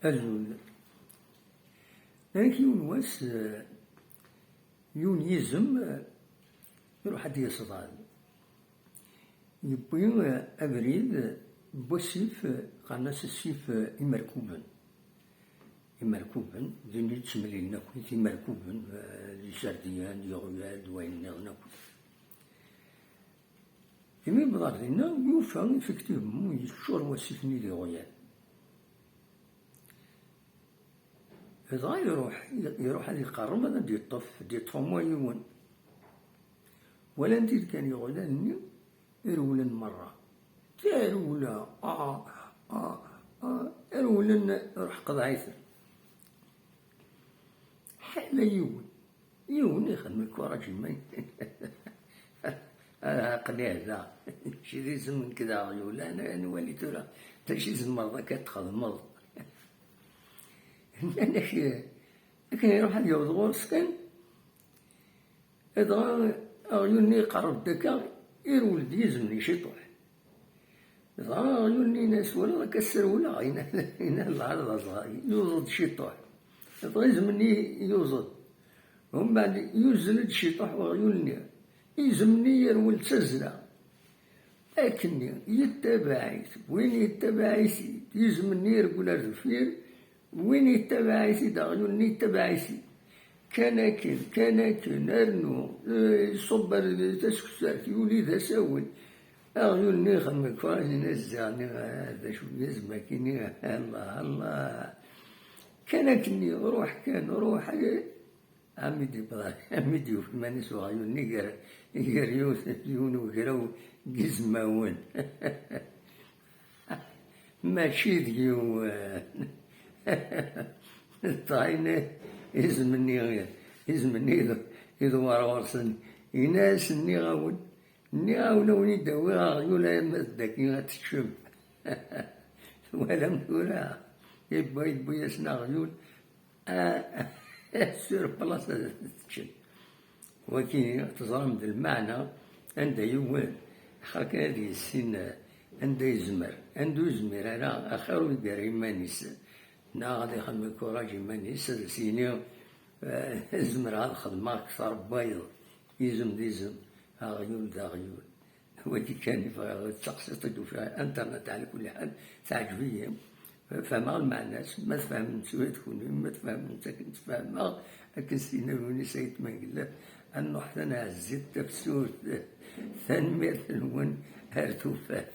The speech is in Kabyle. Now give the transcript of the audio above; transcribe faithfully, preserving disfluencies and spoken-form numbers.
Azul. Amek yiwen wass, eh, yiwen yizem, eh, iruḥ ad d-yesḍal. Yewwi, eh, abrid, eh, n wasif, eh, qqaren-as asif, eh, imerkuben. Imerkuben, din i ttemlilen akkit imerkuben, eh, d iserdiyen, d iɣyal, d wayen nniḍen akkit. Imi yewweḍ ɣer dinna, yufa effectivement yeččur wasif-nni d iɣyal. Dɣa iruḥ, iruḥ ad iqerreb, ad d-yeṭṭef, ad d-yeṭṭef au moins yiwen. Walan-t-id kan iɣyal-nni, rewlen merra. Tarewla, ah, ah, ah, rewlen, ruḥ qeḍɛiten. Ḥala yiwen. Yiwen ixdem lkuraǧ iman. Aql-i da. Mačči d izem nekk d aɣyul. Ana nwali tura. D acu i tzemreḍ akka ad txedmeḍ? Nnan-ak, akken iruḥ ad yaweḍ ɣur-s kan, dɣa aɣyul-nni iqerreb-d akka, irwel-d yizem-nni ciṭuḥ. Dɣa aɣyul-nni yenna-as, "Twalaḍ akka sserwleɣ?" Yenna, yenna, "Lɛerḍ aẓɣal, yuẓ-d ciṭuḥ." Dɣa izem-nni yuẓ-d. Umbeɛd yuzzel-d ciṭuḥ weɣyul-nni. Izem-nni yerwel d tazzla. Akkenni, yettabaɛ-it, win yettabaɛ-it-id. Izem-nni yerwel ar deffir, win yettabaɛ-it-id, aɣyul-nni yettabaɛ-it-id. Kan akken, kan akken, rnu, eh, iṣubb ar taseksart, yuli d asawen. Aɣyul-nni ixdem lkuraǧ-nni azziɣ-nni, ah, d acu n yizem-agi-nni, Allah, Allah. Kan akkenni, ruḥ kan, ruḥ, eh, ami d-yewweḍ, ami d-yufa iman-is uɣyul-nni gar, gar yiwet, yiwen ugraw n yizmawen. Mačči d yiwen. Ṭayen izem-nni, izem-nni i d-, i d-war ɣur-sen. Yenna-as, "Nniɣ-awen, nniɣ-awen, awen-id-awiɣ aɣyul, alamma d dagi ad teččem." Twalam tura? Yewwi, yewwi-yasen aɣyul, ah, sur place ad teččem. Wagi teẓram d lmeɛna anda yewwin, axaṭer kan ad yissin, eh, anda yezmer, anda ur yezmir ara, axir ur yerra iman-is. Neɣ ad ixdem lkuraǧ iman-is, ad as-yini, eh, "Zemreɣ ad xedmeɣ akteṛ n wayeḍ, izem d izem, aɣyul d aɣyul." Wagi kan i bɣiɣ ad teqsiḍ ad d-ufiɣ internet, ɛla kulli ḥal, teɛǧeb-iyi. Fehmeɣ lmeɛna-s, ma tfehmem tura kunwi, ma tfehmem akken tfehmeɣ, akken s-yenna Yunis Ayt Mengellat, ad nruḥ taneɛzit tafsurt. Tanemmirt-nwen, ar tufat.